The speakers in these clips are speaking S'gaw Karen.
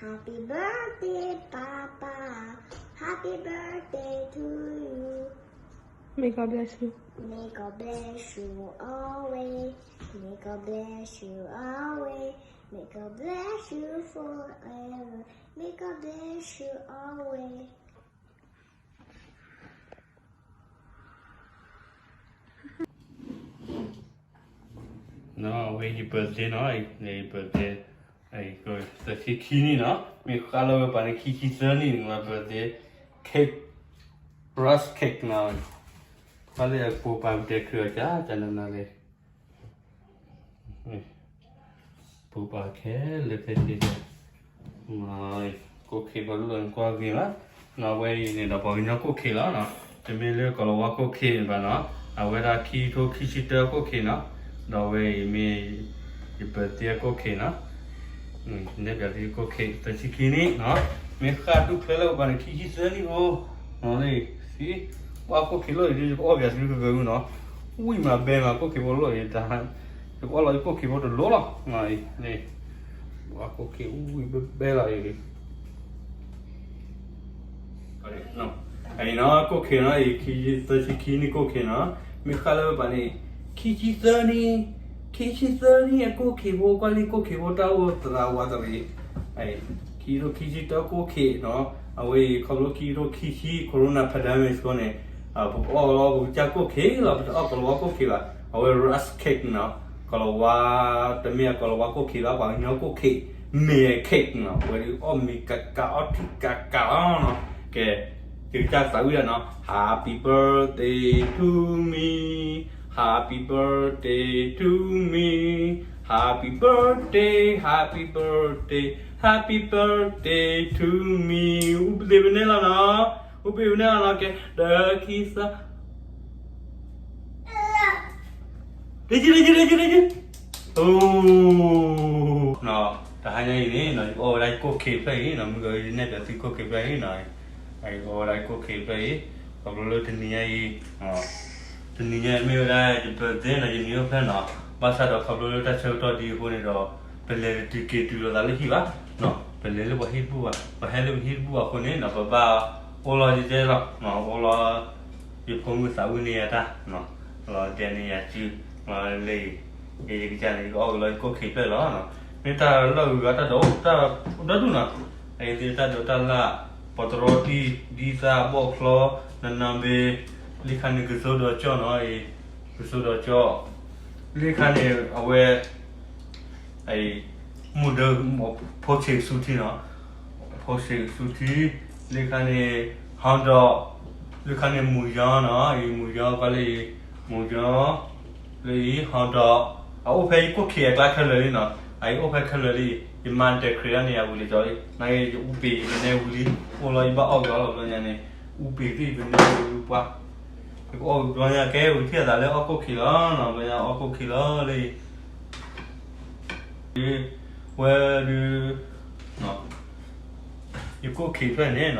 Happy birthday, Papa. Happy birthday to you. May God bless you. May God bless you always. May God bless you always. May God bless you forever. May God bless you always. အဝဲယ birthday နီၤ, ယ birthday သၢဆံခံနံၣ်နီၤ, မ့ၢ်ဃၣ်လၢဝဲပှၤန့ၣ် ခံဆံသၢနံၣ်န့ၣ် ဝဲ birthday cake, rice cake နီၤ, ဘၣ်လၢအပိာ်ပာ်တဲချုးအီၤ ကနနလၢ ပူၤပာ်ခဲလၢာ်ဖဲန့ၣ်, ကိၣ်ခ့ဖိတလိၣ်န့ၣ်ကွၢ်ဂ့ၤမး, နီၤ အဝဲအံၤန့ၣ်ဒီးပှၤကညီကိၣ်ခ့လီၤ, တမ့ၢ်လၢကီၤလၤဝါကိၣ်ခ့န့ၣ်ဘၣ်နီၤ, အဝဲဒၣ်ခံကထိခံဆံတၢကိၣ်ခ့နီၤ, ဒီးအဝဲအံၤမ့ၢ် ယ birthday ကိၣ်ခ့နီၤ, နဲၣ်ပၠးသုကိၣ်ခ့သၢဆံခံနံၣ်နီၤ, မ့ၢ်ဃၣ်ဒူၣ်ဖျဲလၢပှၤန့ၣ် ခံဆံသၢနံၣ်ဧိၤ, နီၤလၢ သံ ပှၤကိၣ်ခ့လိၣ်အံၤ ယကအီၣ်ပၠးသုကဂၤမုၢ်နီၤ, ဝံၣ်မးဘဲမး ကိၣ်ခ့ဖိတလိၣ်အံၤ ယကအီၣ်လီၤယကိၣ်ခ့ဖိတလိၣ်လီၤ, ပှၤကိၣ်ခ့ဝံၣ်ဘဲဘဲလီၤအံၤ, အံၤနီၤ ကိၣ်ခ့နီၤ, အံၤ သၢဆံခံနံၣ်ကိၣ်ခ့နီၤ, မ့ၢ်ဃၣ်လၢပှၤန့ၣ် ခံဆံသၢနံၣ်, ခံဆံသၢနံၣ်အကိၣ်ခ့ဖိ ကွၢ်လံကိၣ်ခ့ဖိတၢ်အိၣ်သရၣ်ဝါတရံး, ခံကထိခံဆံတၢကိၣ်ခ့နီၤ, အဝဲအံၤခီဖျိခံကထိခံဆံ corona pandemic အဃိန့ၣ် ပကအီၣ်လီၤပကစၢ်ကိၣ်ခ့လီၤ, ပတအီၣ်ကီၤလၤဝါကိၣ်ခ့ဘၣ်, အဝဲ rice cake နီၤ, ကီၤလၤဝါ တမ့ၢ်အကီၤလၤဝါကိၣ်ခ့ဘၣ်, ပှၤကညီကိၣ်ခ့, မ့ၢ် cake နီၤ, အဝဲဒၣ်အီၣ်မ့ၤကးကး အီထံကးကးလီၤနီၤ, ကဲ ယကစၢ်သးဝံၣ်ဒၣ်နီၤ, Happy birthday to me, Happy birthday to me, Happy birthday, Happy birthday, Happy birthday to me, အူပသ့ၣ်ပနဲလီၤနီၤ, အူပသ့ၣ်ပနဲလီၤနီၤ, ကဲ တၢ ခံ သၢ တဟါညါအံၤန့ၣ် ယကအီၣ်ဝဲဒၣ်ကိၣ်ခ့ဖျၢၣ်အံၤနီၤ, မုၢ်ဂီၤယနဲၣ်ပၠးသုကိၣ်ခ့ဖျၢၣ်အံၤနီၤ, ယကအီၣ်ဝဲဒၣ်ကိၣ်ခ့ဖျၢၣ်အံၤ, ခီဖျိလၢတနံၤညါအံၤ, တနံၤညါအံၤမ့ၢ်ဝဲဒၣ်ယ birthday နီၤ, ယနံၤအိၣ်ဖျဲၣ်နီၤ, ဘၣ်ဆၣ်ဒီးခီဖျိလၢတၢ်ဆၢကတီၢ်ဒ်အဃိန့ၣ်ဒီး ပလဲၤတတုၤက့ၤတုၤလိာ်သးလၢဟံၣ်ဘၣ်, ပလဲၤလၢပှၤဟံၣ်တဘူၣ်ဘၣ်, ပဟဲလၢပဟံၣ်တဘူၣ်ဘၣ်အဃိန့ၣ်ဒီး ပဘၣ်အိၣ်လီၤယတဲလီၤ, အိၣ်လီၤ ယဖိမုၣ်သးဝံၣ်န့ၢ်ယၤတၢ်, လီၤဒဲန့ၢ်ယၤစု, လၢယ ယကစၢ်န့ၣ် ယကအီၣ်က့ၤလီၤယကိၣ်ခ့ဖျၢၣ်လီၤ, မ့ၢ်တၢ်လီၢ်ဂုၤဂၤတၢ်ဒိး တၢ်အိၣ်ဒီဒူၣ်နီၤ, အအံၤသ့ၣ်တၢ်ဒိးတၢ်လၢ်, ပတြီတံၢ် ဒ်သၣ်ဘီၣ်ချီ, နနၢ်ဘ့, လၢခါန့ၣ် ကစိဒီးကၠီနီၤ, ကစိဒီးကၠီ, လၢခါန့ၣ် အဝဲ မူဒၢ ဖိဆံးကဆူထံနီၤ, ဖိဆံးကဆူထံ, လၢခါန့ၣ် hot dog, လၢခါန့ၣ် မူယီနီၤ, အံၤ မူယီ ကွၢ်လၢအံၤ, မူယီ, လၢအံၤ hot dog, အအိၣ်ဖဲယကိၣ်ခ့အကျါခဲလၢာ်လံနီၤ, အအံၤအိၣ်ဖဲခဲလၢာ်လံ, ယမါတဲခရံာ်ဒၣ်န့ၣ် ယဝံၤလံကီးလံ, နယအူပ့ၤယပနဲဝံၤလံ, အိၣ်လီၤယဘၣ်အီၣ်က့ၤအီၤလီၤဘျီညါန့ၣ်, အူပ့ၤသ့ၣ်ယပနဲဝံၤလံပှၤ, ယကအီၣ်ဘျီညါကဲဝံၤထံၣ်အသးလၢအီၣ်ကိၣ်ခ့လီၤ, ဘျီညါအီၣ်ကိၣ်ခ့လီၤလၢ ဝဲဒုး ယကိၣ်ခ့ဖျၢၣ်န့ၣ်နီၤ,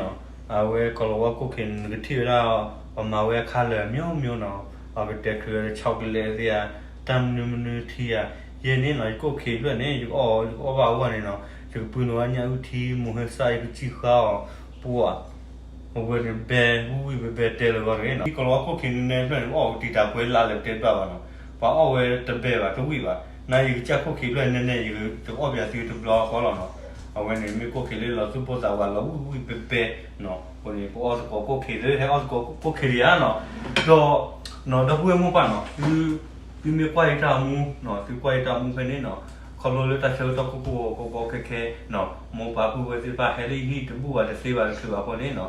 အဝဲကီၤလၤဝါကိၣ်ခ့န့ၣ် နကထံၣ်ဝဲဒၣ် ပမၤဝဲအခါလၢာ် မျိုးမျိုး နီၤ, ပကတဲချုးဝဲ chocolate သ့ၣ်ဧါ, တၢ်မနုၤမနုၤထံဧါ, ယဲန့ၣ်နီၤ ယကိၣ်ခ့ဖျၢၣ်န့ၣ် ယကအီၣ် ယကအီၣ်ဘၣ်အဂီၢ်န့ၣ်နီၤ, ယကပုၢ်နုာ်ဝဲညၣ်အုၣ်ထံ မိၢ်ဟဲစၢ် ယကစံၣ်ဃါအီၤ, ပှၤ အဝဲန့ၣ်ဘဲ ဝံၣ်ဝံၣ်ဘဲဘဲတဲလၢဂီၢ်တဂ့ၤနီၤ, ကီၤလၤဝါကိၣ်ခ့န့ၣ်ဖျၢၣ်န့ၣ် အီၣ်တံာ်တာ်ပှဲၤလၢ်လၢတဲဘၣ်ဘၣ်နီၤ, ပှၤအီၣ်ဝဲတဘဲဘၣ် တဝံၣ်ဘၣ်, နယကစၢ်ကိၣ်ခ့ဖျၢၣ်န့ၣ်န့ၣ် ယကအီၣ်ပၠးသုတဘျီဃီလီၤနီၤ, အဝဲန့ၣ်မ့ၢ်ကိၣ်ခ့လၢလီၤသူၣ်ပိၢ်သးဝးလီၤဝံၣ်ဝံၣ်ဘဲဘဲနီၤ, အဃိန့ၣ် ပအီၣ်သကိးကိၣ်ခ့သ့ ဟဲအီၣ်သကိးကိၣ်ခ့ဒံးဧါနီၤ, ဒီး နီၤ ဒီပုၢ်ဝဲၢ်မိၢ်ပၢ်နီၤ, သု သုမ့ၢ်ကွၢ်ယတၢ်မူနီၤ, သုကွၢ်ယတၢ်မူဖဲန့ၣ်နီၤ, ခီဖျိလၢတၢ်ဆၢကတီၢ်ကိၢ်ကိၢ်ဂီၤဂီၤခဲခဲနီၤ, မိၢ်ပၢ်ပုၢ်ဝဲၢ်သ့ၣ်တဖၣ်ဟဲလၢယဟံၣ်တဘူၣ်ဘၣ်တသ့ဘၣ်တချုးဘၣ်အဃိန့ၣ်နီၤ,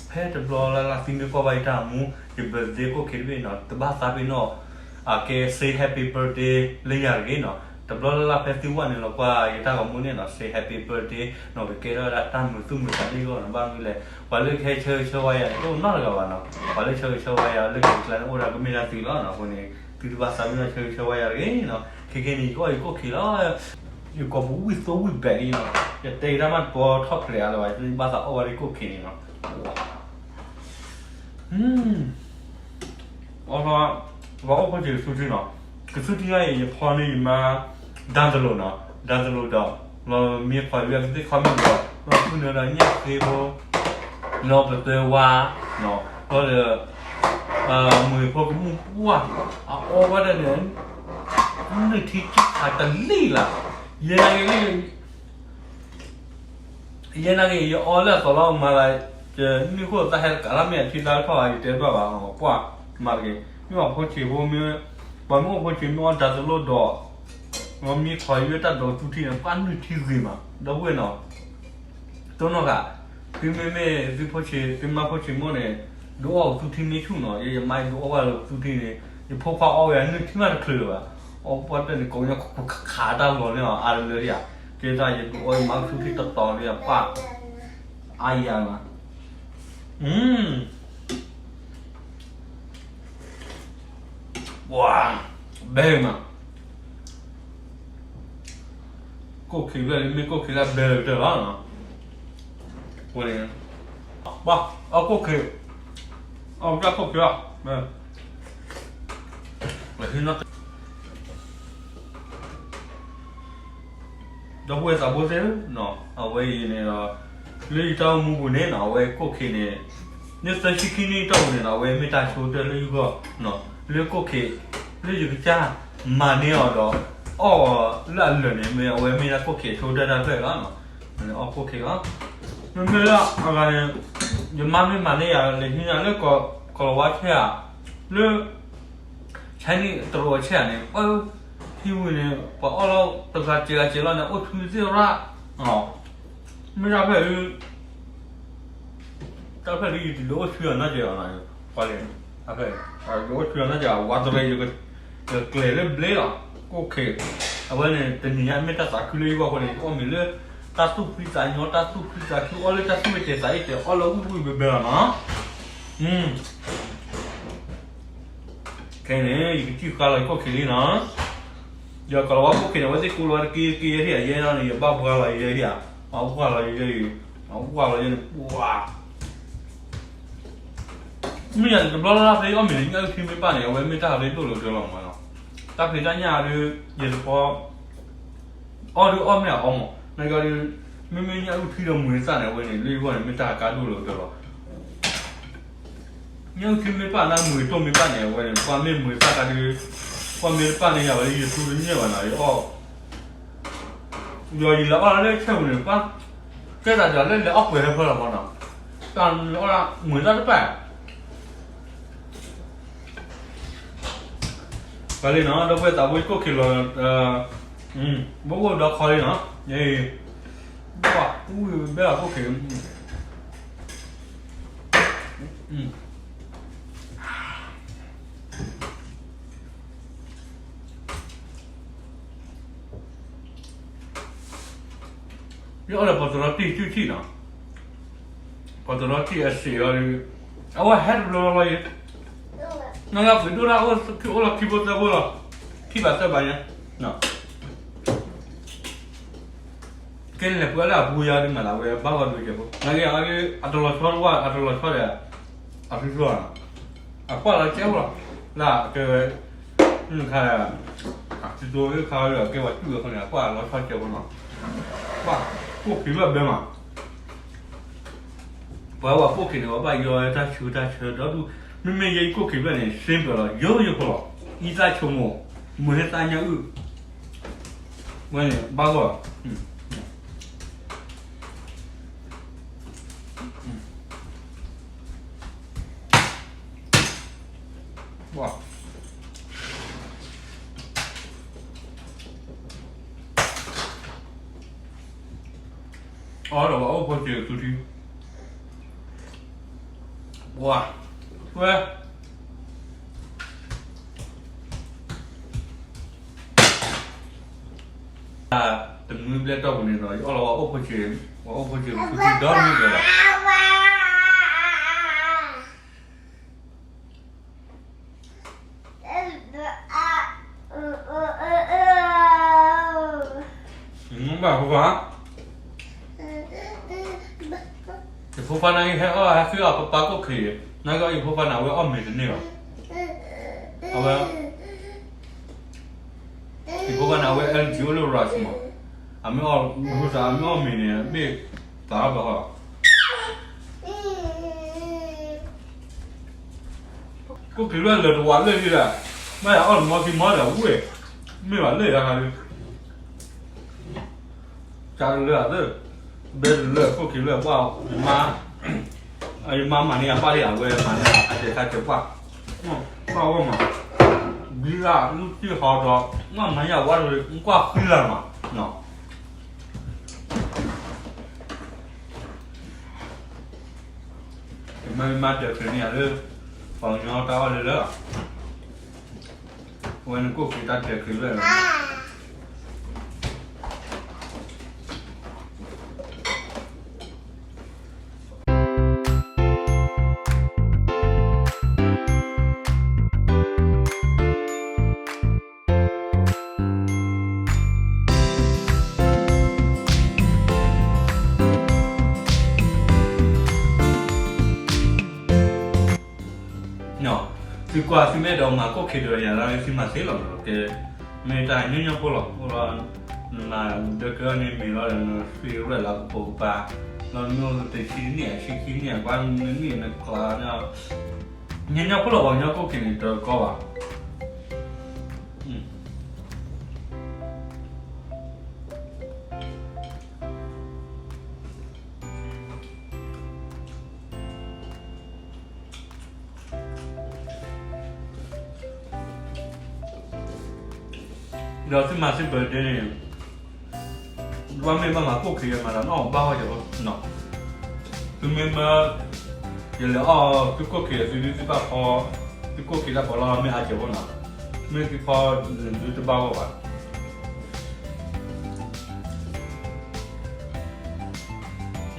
ဖဲတဘျီလၢ်လၢ်သုမ့ၢ်ကွၢ်ဘၣ်ယတၢ်မူ, ယ birthday ကိၣ်ခ့တဘ့ၣ်နီၤ, တဘၣ်သးပ့ၤနီၣ် အကဲ say happy birthday လၢယၤတဂ့ၤနီၤ, တဘျီလၢ်လၢ်ဖဲသုဝဲန့ၣ်လီၤကွၢ်ယတၢ်ဂီၤမူန့ၣ်နီၤ say happy birthday နီၤ, ကကဲထီၣ်ဝဲဒၣ်တၢ်မုာ်သူၣ်မုာ်သးလၢယဂီၢ်နီၤ, ဘၣ်မနုၤလဲၣ်, ပှၤလၢကဟဲဆၢဂ့ၤဆၢဝါယၤန့ၣ် တအိၣ်နီတဂၤဘၣ်နီၤ, ပှၤလၢဆၢဂ့ၤဆၢဝါယၤလၢက့ၤကျါန့ၣ် အိၣ်ဒၣ်ကမ့ၢ်ဒၣ်သုလီၤနီၤ, အဃိန့ၣ် သုတဘၣ်သးပ့ၤနီၣ်ဆၢဂ့ၤဆၢဝါယၤတဂ့ၤနီၤ, ခဲခဲန့ၣ် ယကအီၣ်ယကိၣ်ခ့လီၤ, ယကိာ်ပူၤဝံၣ်သိဝံၣ်ဘဲးလံနီၤ, ယတဲယတၢ်မးတပီထီၣ်ဖျဲးအါလၢၤဘၣ်, ယဘၣ်သးအီၣ်ဝဲဒၣ်ကိၣ်ခ့န့ၣ်နီၤ အီၣ်ထီၣ် ပှၤအိၣ်ဖိဆံးကဆူထံနီၤ, ကဆူထံအံၤ ယဖီန့ၢ်ယမါ ဒၣ်တလိာ်နီၤ, ဒၣ်တလိာ်ဒီး လီၤမ့ၢ်ခွါဒုး အကသ့ၣ်ခီမ့ၢ်ဒီး ဖုနၢၤဒီးညၣ်ဃ့ဖိ, နီၢ်ပသၢဝါ, ဒီး မုၢ်ဖိကမူၣ်ပှၢ်, အအီဝဲဒၣ်န့ၣ် နုၢ်ထံခံခါတလံၣ်လၢ်, ယဲနာ်က့ၤ ယဲနာ်က့ၤ ယအီလၢအသီလီၤမၤလၢ်, နုၢ်ခိၣ်သးဟဲတကးလၢ်မ့ၢ်အထံသးထီၣ်ဧါ ယတဲဘၣ်ဘၣ်, ပှၢ်မၤတက့ၢ်, မ့ၢ်အဖိဆံးဖိမ့ၢ်, ပှၤမ့ၢ်အိၣ်ဖိဆံးမ့ၢ်အီၣ်တၢ်သလိၣ်ဒီး, မ့ၢ်ခီယွဲတၢ်ဒီးသူထံန့ၣ် ပှၢ်နုၢ်ထံဂ့ၤမး ဒီပုၢ်ဝဲၢ်နီၤ, တိၢ်နီၣ်ဃာ်, သုမ့မ့ၢ်သုဖိဆံး သုမါဖိဆံးမိၢ်န့ၣ်, ဒုးအီၣ်သူထံမ့ၢ်ဆူၣ်နီၤ, ယဲယမါဒုးအီၣ်ဝဲလၢသူထံန့ၣ်, ယဖိခွါအီၣ်ဝဲအနုၢ်ထံမးတချုးလၢၤဘၣ်, အီၣ်ပှၢ်တၢၢ်န့ၣ် ကိးညါခးတၢ်လီၤန့ၣ်အီၤ အါတလၢယၤ, ကဲတၢ်ယဒုးအီၣ်ယမါသူထံတတီၤန့ၣ်ယပၢ်, အါယၤမး, ပှၤ, ဘဲမး ကိၣ်ခ့ဘျဲၣ်လံ မ့ၢ်ကိၣ်ခ့လၢဘဲလၢကတၢၢ်လီၤ, အဃိန့ၣ်, ပှၤ, အကိၣ်ခ့, အဝဲကိၣ်ခ့လီၤ, ဒီပုၢ်ဝဲၢ်သးဘိသ့ၣ်ဧၢ, အဝဲအံၤန့ၣ်ဒီး, လၢယတၢ်အိၣ်မူပူၤန့ၣ်နီၤ အဝဲကိၣ်ခ့န့ၣ်, လၢသၢဆံခံနံၣ်အတီၢ်ပူၤန့ၣ်နီၤ အဝဲမ့ၢ်တၢ်ဆိကတၢၢ်လၢယဂီၢ်, လၢကိၣ်ခ့, လၢယကစၢ်မၤန့ၢ်အီၤဒီး, အီၣ်အီၤလၢအလၢာ်န့ၣ် မ့ၢ်အဝဲမ့ၢ်ဒၣ်ကိၣ်ခ့ဆိကတၢၢ်တၢ်တဖျၢၣ်လီၤ, အီၣ်ကိၣ်ခ့လီၤ, မ့မ့ၢ်လၢအဂၤန့ၣ်, ယမါမ့ၢ်မၤန့ၢ်ယၤလဲၤဟံးညါလၢကီၢ်လၤဝါဆဲးဧါ, လၢ ဆဲးန့ၣ်တရူးဆဲးဧါန့ၣ် ပှၤ, ဟံၣ်ဝံၤန့ၣ် ပှၤအီၣ်လီၤတဂၤစဲးဂၤစဲးလီၤန့ၣ် အိၣ်ဆူၣ်သ့ၣ်ရၣ်, မ့ၢ်တၢ်ဖျၢၣ်ဒုး, တၢ်ဖျၢၣ်ဒုးယတဒုးအိၣ်ဆူၣ်အီၤနီတစဲးဘၣ်နီၤ, ပှၤလဲၣ်, တၢ်ဖျၢၣ်, ယအိၣ်ဆူၣ်အီၤနီတစဲး ဝးတရံး ယကျဲၤလၢဘျ့လီၤ, ကိၣ်ခ့, အဝဲန့ၣ် တနံၤညါမ့ၢ်တၢ်သးခုလၢယဂီၢ်အဃိန့ၣ် ယအီၣ်မ့ၤလၢ, တၢ်သူၣ်ဖှံသးညီ တၢ်သူၣ်ဖှံသးခု အီၣ်လၢတၢ်သူၣ်ဝဲတဲသးအ့ၣ်တဲ အီၣ်လၢဝံၣ်ဝံၣ်ဘဲဘဲလီၤနီၤ, ခဲအံၤန့ၣ် ယကစံၣ်ဃါလီၤယကိၣ်ခ့လံနီၤ, ယကီၢ်လၤဝါကိၣ်ခ့န့ၣ် အဝဲသ့ၣ်ကိးလီၤတက့ၢ်တက့ၢ်ယဲၢ်ဧါ ယဲၢ်န့ၣ် ယဘၣ်ပှၢ်လီၤယဲၢ်ဧါ, မၤပှၢ်လီၤယဲၢ်, မၤပှၢ်လီၤယဲၢ်န့ၣ် ပှၤ မ့ၢ်ယၤန့ၣ် တဘျီလၢ်လၢ်ဖဲယအီၣ်မ့ၤန့ၣ် ညၣ်အုၣ်ထံမ့ၢ်ပၣ်န့ၣ် အဝဲမ့ၢ်တၢ်ဟးရ့ဒိၣ်လီၤတၢၢ်လီၤမးနီၤ, တၢ်ဖံးတၢ်ညၣ်ဒုး, ယတခီ, အီၣ်ဒုးအီၣ်မ့ၢ်အီမး, နကီဒုး, မ့မ့ၢ်ညၣ်အုၣ်ထံဒီးမုၢ်သၣ်န့ၣ် အဝဲန့ၣ် လၢယဂီၢ်န့ၣ် မ့ၢ်တၢ်ဟးကါဒိၣ်လီၤတၢၢ်လီၤ ညၣ်အုၣ်ထံမ့ၢ်ပၣ်န့ၣ် မုၢ်တိၢ်မ့ၢ်ပၣ်န့ၣ် အဝဲန့ၣ် ပှၤမ့ၢ်မုၢ်သၣ်ကါဒုး, ပှၤမ့ၢ်တပၣ်န့ၣ် ယဝဲယသူတန့ၢ်ဘၣ်နီၤ ယအီၣ်, ဒီးယလဲၤအီၣ်လၢဆဲးပူၤန့ၣ် ပှၤ, ကဲသးဒီးလၢလဲၤအီၣ်ပှဲၤဟဲဖၢလီၤမးနီၤ, တၢ်လၢအီၣ်ဒၣ်မုၢ်သၣ်တပၣ် ပှၤလံနီၤ ဒီပုၢ်ဝဲၢ်သးဘိကိၣ်ခ့လီၤ, ဘိအိၣ်ဒီးခီလံနီၤ, ပှၤအူဘဲလီၤကိၣ်ခ့, ယအီၣ်ဒီးပှၤတရီတံၢ်ဆံၣ်ဆံၣ်နီၤ, ပှၤတရီတံၢ်အစံးလီၤ, အဝဲဟဲတဘျီလီၤလီၤယံၤ, နလၢပှ့ၤဒိၣ်တၢ်အိၣ်လီၤခံဘိသၢဘိလီၤ, ခံဘးသၢဘးညါ, ကဲန့ၣ်လဲၤပှ့ၤလၢအပူၤယါဒ်မးလၢအဝဲဘၣ်ဂီၤဒိကဲးဖိ, နက့အအီၣ်အတလီၤဆီတဝၢ် အတလီၤဆီဒီး, အသုသိၣ်, အကွၢ်လီၤကဲဖိလီၤ, လၢအကဲဝဲ, နခါ, အသုသိၣ်ခါဒီးအကဲဝဲတူၢ်ဝဲဃိန့ၣ် အကွၢ်လီၤဆီကဲဖိနီၤ, ပှၤ, ကိၣ်ခ့လၢအဘဲမး ပှၤဝဲကိၣ်ခ့န့ၣ် ပှၤဘၣ်ယီတၢ်ဆူးတၢ်ဆၢဒီဒူၣ်, မ့မ့ၢ်ယဲအံၤကိၣ်ခ့ဖျၢၣ်န့ၣ် simple လီၤ, ယိယိဖိလီၤ, အံသၣ်ဆိကမိၣ်, မုၢ်ဟဲသၣ်ညၣ်အုၣ်, ဝဲန့ၣ် ဘၣ်ဂီၢ်, အီၣ်ဒီးပှၤအိၣ်ဖိစ့ၤသူထံ, ပှၤ, ဝဲ တနွံဘျဲၣ်တီၢ်ပူၤန့ၣ်ဒီး ယအီၣ်လီၤပှၤအိၣ်ဖိစ့ၤ, ပှၤအိၣ်ဖိစ့ၤသူထံဒီနွံဘျဲၣ်လီၤ. ဘၣ်ဖိခွါ, ယဖိခွါန့ၣ်ဟဲအီၣ်ဟဲဃ့အီၣ်ပပၢ်ကိၣ်ခ့, နာ်က့ယဖိခွါန့ၣ် အဝဲအီၣ်မ့ၤတန့ၢ်ဘၣ်, အဝဲ ယဖိခွါန့ၣ် အဝဲ allergy အိၣ်လၢ rice မး, အမ့ၢ်အီၣ်, အမ့ၢ်အီၣ်မ့ၤန့ၣ် မ့ၢ်, သးဘၣ်ဟီ, ကိၣ်က့ၤလွဲၢ်လၢာ်တဝးလၢာ်လံဒီး, ဘၣ်ယၤအီၣ်တမီခံမီဒီးဝဲ, မ့ၢ်ဘၣ်လၢာ်ယၤခါလံ, ကလၢာ်သၢ, ဘဲတလၢာ်ကိၣ်က့ၤလွဲၢ်ပှၢ်, ယမါမၤန့ၢ်အပၢ်လံ အဝဲမၤန့ၢ်အတၢ်ဆါကဲပှၢ်, ပှၢ်ဝဲမး, ဘံလၢလူၢ်တံၢ်ဟီဒီး, မၤမၤယၤဝဲဒီး ကွၢ်ဃံလၤမး, မ့ၢ်မၤတၢ်ချုးန့ၣ်ယၤလၢ, ပှၤကညီတၢ်အီၣ်လၢလၢ, အဝဲန့ၣ်ကိၣ်က့ၤတၢ်တၢ်ချုးလၢ သုကွၢ်သုမ့ၢ်အဲၣ်ဒိးမၤကိၣ်က့ၤဒီးယၤလၢသုမၤသ့လီၤနီၤ, ကဲ, မ့ၢ်တၢ်ညီညီဖိလီၤ, အိၣ်လီၤ, နမၤဒၢကၢန့ၣ်မ့ၢ်လီၤဒီး နသ့ရဲၣ်လီၤကပိာ်ကပၤ, လီၤမ့ၢ်အိၣ်တဆံနံၣ်အဆံခံနံၣ်အကွၢ်နံၣ်နကျါ, ညီညီဖိလီၤ ပှၤကညီကိၣ်က့ၤန့ၣ်တကီဘၣ်. ဒီးသုမၤသု birthday န့ၣ်, ဘၣ်မ့ၢ်ဘၣ်မၤကိၣ်က့ၤမၤတၢ်နီၣ်ဘၣ်ဝဲယၤ, သုမ့ၢ်မၢ, ယလဲၤအီၣ်သုကိၣ်က့ၤသုဒုသုဘၣ်ဖီ, သုကိၣ်က့ၤတၢ်ပီးလီမ့ၢ်အါကဲးဖိနီၤ, မ့ၢ်သုဖီ, သုတဘၣ်ဝဲဘၣ်.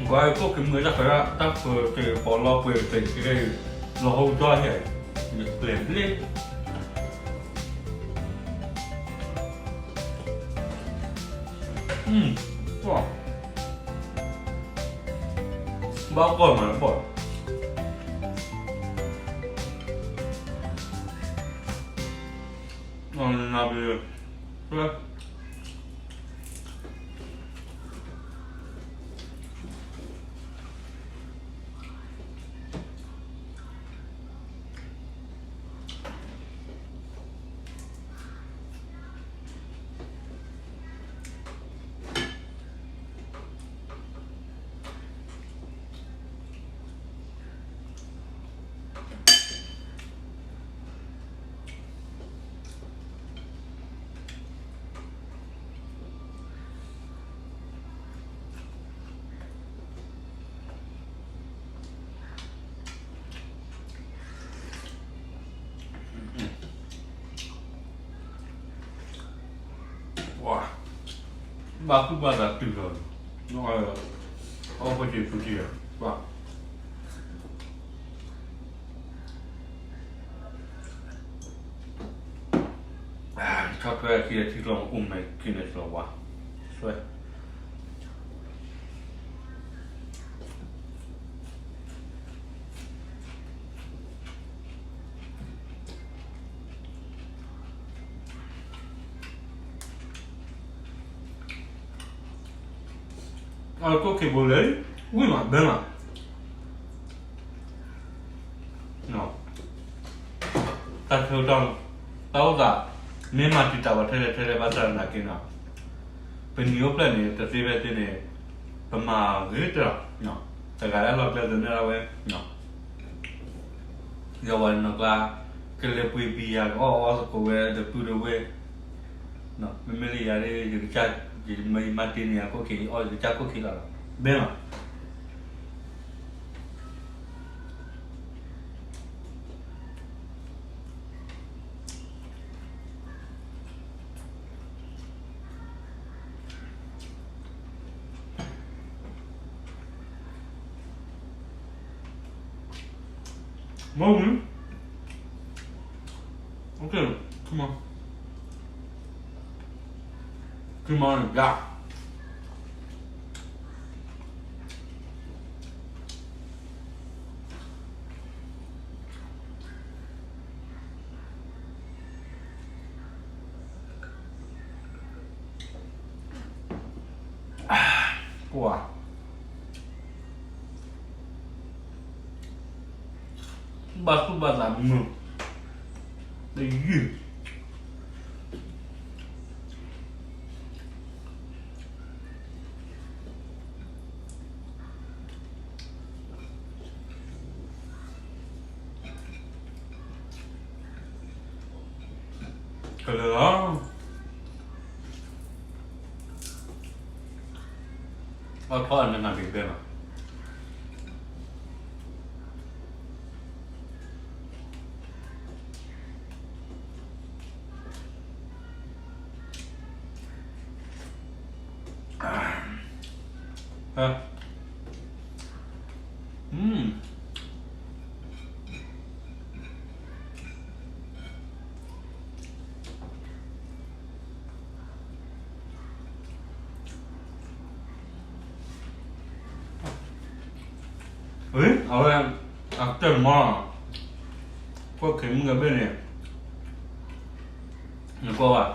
ကွၢ်ကိၣ်က့ၤမုၢ်တၢ်ဃၢၤတၢ်ဃၢၤက့ၤပီးလီပှဲၤကတၢၢ်က့ၤ, လီၤဟိကၠီဟဲ, ယပျဲၢ်ဘျ့. ဘၣ်ကီၢ်မၤတဘီၣ်, နဘၣ် ဘၣ်ဃုဘၣ်သးတုၤလီၤ, အီၣ်ပစံးဖုစံး, ဘၣ် ဆီၣ်ထွဲအခံအထံကျိအိၣ်မဲာ်က့ၤန့ၣ်လီၤဝါ, ဆွဲ အကိၣ်က့ၤဘိလဲၣ်, ဝံၣ်မးဘဲမး, တၢ်ဆၢကတီၢ်, တၢ်အိၣ်သး, မ့ၢ်မၤတံာ်တာ်ဝဲထဲလဲၣ်ထဲလဲၣ်ဘၣ်ဆၣ်သနာ်က့နီၤ, ပနံၤအိၣ်ဖျဲၣ်န့ၣ် တသ့ဖဲသ့န့ၣ်, ပမၤဂ့ၤတၢ်, တဂၤလၢလီၢ်ကျဲသနၢၣ်ဒၣ်ဝဲ, ယဝဲနီၢ်ကျါ, ကလဲၤပှ့ၤဘံယၤ ကအီၣ်အီသကိးဝဲဒီပုၢ်ဒီဝဲၢ်, မ့မ့ၢ်လၢယၤ ယကစၢ်, ယမၤတ့ၢ်န့ၢ်ယၤကိၣ်က့ၤ ယအီၣ်ယကစၢ်ကိၣ်က့ၤလီၤ, ဘဲမး မ့ၢ်ဝံၤ, okay, come on, come on, yeah. ကွၢ် ဘၣ်သူၣ်ဘၣ်သးမုာ်, တယုၢ် ကလၢာ်လီၤ. အီၣ်ထီၣ်နနၢ်ဘံၣ်ဖဲမး အဝဲ အကတၢၢ်မီ ကွၢ်က့ၤမုၢ်ဂၤဘ့ၣ်န့ၣ် နကွၢ်ဘၣ်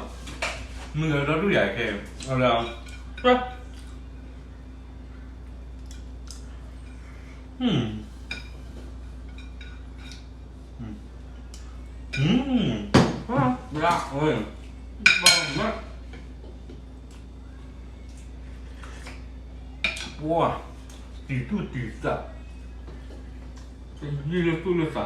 မုၢ်ဂၤဒီဒူၣ်ယၤခဲ အဝဲ ပှၤ တံၤသူၣ်တံၤသး တယုၢ်လၢသူၣ်လၢသးန့ၣ်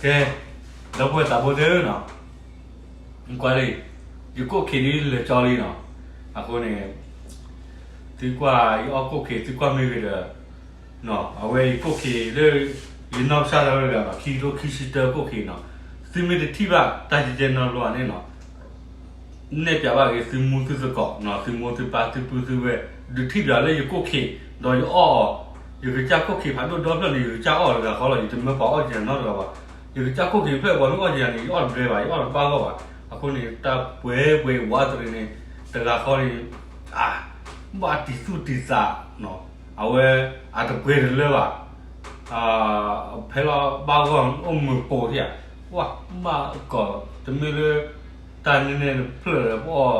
ကဲ ဒီပုၢ်ဝဲၢ်သးဘိသ့ၣ်နီၤ ကွၢ်လံ ယကိၣ်ခ့ဒ်လဲၤကၠီလံနီၤ အဃိန့ၣ် သုကွၢ်ယအီၣ်ကိၣ်ခ့ သုကွၢ်မ့ၢ်ဂ့ၤဒီး အဝဲယကိၣ်ခ့လၢ ယနီၢ်ကစၢ်လၢဝဲတဂၤနီၤ ခံကထိခံဆံတၢကိၣ်ခ့နီၤ သုမ့ၢ်တထံၣ်ဘၣ်တၢ်ကဲကဲနီတဘျီန့ၣ်နီၤ နဲၣ်ပၠးဘၣ်က့ၤသုမိၢ်သုသကိးနီၤ သုမိၢ်သုပၢ်သုပုၢ်သုဝဲၢ် ဒုးထံၣ်ပၠးလၢယကိၣ်ခ့ ဒီးယအီၣ်အီၤ ယကစၢ်ကိၣ်ခ့ဖးဒိၣ်ဒီဖျၢၣ်န့ၣ် ယကစၢ်အီၣ်တဂၤဃီလီၤ ယတမၢပှၤအီၣ်က့ၤယၤနီတဂၤဘၣ် ယကစၢ်ကိၣ်ခ့ဖျၢၣ်ပှၤမ့ၢ်အီၣ်က့ၤယၤန့၁ၣ် ယအီၣ်တဘျဲဘၣ် ယအီၣ်တဘၣ်ဂီၢ်ဘၣ် အဃိန့ၣ် တၢ်ပှဲၤပှဲၤဝးတရံးန့ၣ် တဂၤဃီန့ၣ် ဘၣ်တံၤသူၣ်တံၤသး အဝဲ အတပှဲၤတလၢဘၣ် ဖဲလီၤဘၣ်ဂီၢ်အိၣ်မုာ်ပိာ်ဧါ ပှၤဘၣ်ကီး တမ့ၢ်လၢ တၢ်န့ၣ်န့ၣ်တဖျၢၣ်လၢပအီၣ်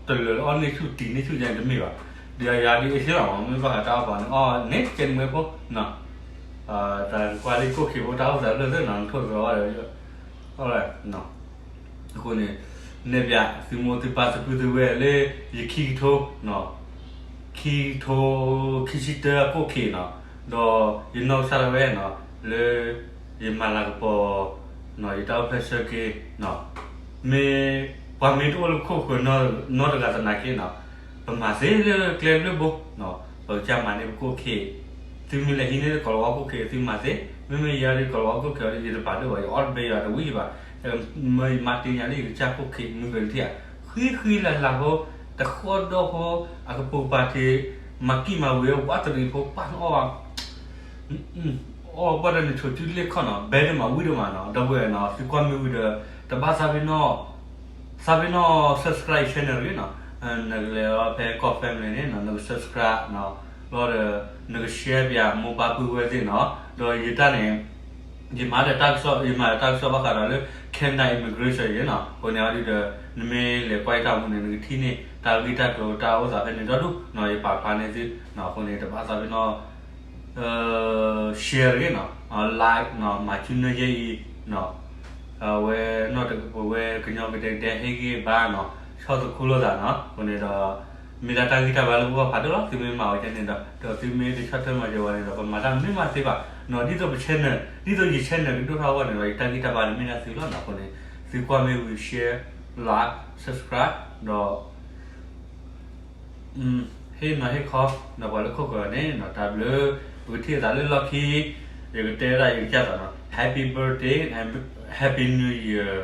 တလၢာ်လၢအီၣ်န့ၢ်ဆူၣ်တံၤန့ၢ်ဆူၣ်ယါန့ၣ်တမ့ၢ်ဘၣ် ဒီးယၤဒ်အ့ၣ်စ့လီၤမး မ့ၢ်ဘၣ်ဃးတၢ်အီၣ်ပှၤန့ၣ် အီၣ်န့ၢ်ကဲန့ၣ်မ့ၢ်ဖိ တၢ်ကွၢ်လၢကိၣ်ခ့ဖိတၢ်အိၣ်သးလၢသ့ၣ်နီၤ နထိၣ်သတြီၤဘၣ်ဒီး အဃိန့ၣ် နဲၣ်ပၠးသုမိၢ်သုပၢ်သုပုၢ်သုဝဲၢ်လၢ ယခံကထိ ခံကထိ ခံဆံတၢကိၣ်ခ့နီၤ ဒီးယနီၢ်ကစၢ်ဒၣ်ဝဲနီၤ လၢ ယမၤလၤကပီၤ ယတၢ်အိၣ်ဖျဲၣ်ဆၢက့ၤ မ့ၢ် ပှၤမ့ၢ်တအိၣ်လၢခိၣ်ဃၢၤနီတဂၤသနာ်က့နီၤ ပမၤသ့လၢကျဲဘျၢဘိ ပကစၢ်မၤန့ၢ်ပကိၣ်ခ့ သုမ့ၢ်လဲၤဟံးန့ၢ်ကိၤလၤဝါကိၣ်ခ့ သုမၤသ့ မ့မ့ၢ်ယၤဒ်ကိၤလၤဝါကိၣ်ခ့အီၤဒ် ယတပာ်ဒိၣ်ဘၣ် ယအီၣ်တဘဲယၤတဝံၤဘၣ် မ့ၢ်ယမါတ့ညါလၢယကစၢ်ကိၣ်ခ့မုၢ်ဂၤတထံၣ်ဧါ ဃံဃံလၤလၤဖိ တဃီဒီဖိ အကပိာ်ကပၤထံး မၤကံၣ်မၤဝ့ၤဝးတရံးဖိပာ်နအီၣ်ဘၣ် အီၣ်ဘၣ်ဒီးနဆိးစုလ့ၣ်ခီၣ်နီၤ ဘဲဒိၣ်မးဝံၣ်ဒိၣ်မးနီၤ ဒီပုၢ်ဝဲၢ်နီၤ သုကွၢ်မ့ၢ်ဝံၤဒီး တဘၣ်သးပ့ၤနီၣ် သးပ့ၤနီၣ် subscribe channel တဂ့ၤနီၤ နကလဲၤအီၤဖဲကီၢ် family န့ၣ်နီၤ နက subscribe နီၤ လီၤဒီး နက share ပၠးမိၢ်ပၢ်ပုၢ်ဝဲၢ်သ့ၣ်နီၤ ဒီးယတၢ်န့ၣ် ယမၤဒီးတၢ်ကစီၣ် ယမၤဒီးတၢ်ကစီၣ်ဘၣ်ဃးဒီးလၢ Canada immigration ယဲနီၤ အဃိန့ၣ်အီၤဒ်ဒီး နမ့ၢ်လဲၤကွၢ်ယတၢ်မူန့ၣ် နကထံၣ်န့ၢ်တၢ်ဂ့ၢ်တၢ်ကျိၤတၢ်အိၣ်သးဖဲန့ၣ်ဒီဒူၣ်နီၤ ယပာ်ဖျါန့ၢ်သုနီၤ အဃိန့ၣ် တဘၣ်သးပ့ၤနီၣ် share တဂ့ၤနီၤ like နီၤ မၤဆူၣ်နၢ်ယဲအံၤနီၤ အဝဲနီၢ်တကပၤဝဲကညီကဒဲကဒဲဟ့ၣ်ဂံၢ်ဘါနီၤ ဆီၣ်သခူလိာ်သးနီၤ အဃိန့ၣ်ဒီး မ့ၢ်ဒၣ်တၢ်ဂံၢ်တၢ်ဘါလၢပဂီၢ်ဖးဒိၣ်လီၤ သုမ့ၢ်မၤဝဲဒ်န့ၣ်ဒီး ဒီးသုမ့ၢ်တဆီၣ်ထွဲမၤစၢၤဝဲန့ၣ်ဒီး ပမၤတၢ်မ့ၢ်မးသ့ဘၣ်နီၤ ဒ်သိးပ channel ဒ်သိးယ channel ကဒိၣ်ထီၣ်အဂီၢ်န့ၣ်ဒီး ယတၢ်ဂံၢ်တၢ်ဘါန့ၣ်မ့ၢ်ဒၣ်သုလီၤနီၤ အဃိန့ၣ် သုကွၢ်မ့ၢ်ဝံၤ share like subscribe ဒီး ဟ့ၣ်နီၤဟ့ၣ်ခီ ဒီးပှၤလၢခိၣ်ဃၢၤန့ၣ်နီၤ တၢ်ဘျုး ပကထံၣ်အသးလၢလီၢ်ခံ ယကတဲဒၣ်ယကစၢ်သးနီၤ Happy birthday and Happy New Year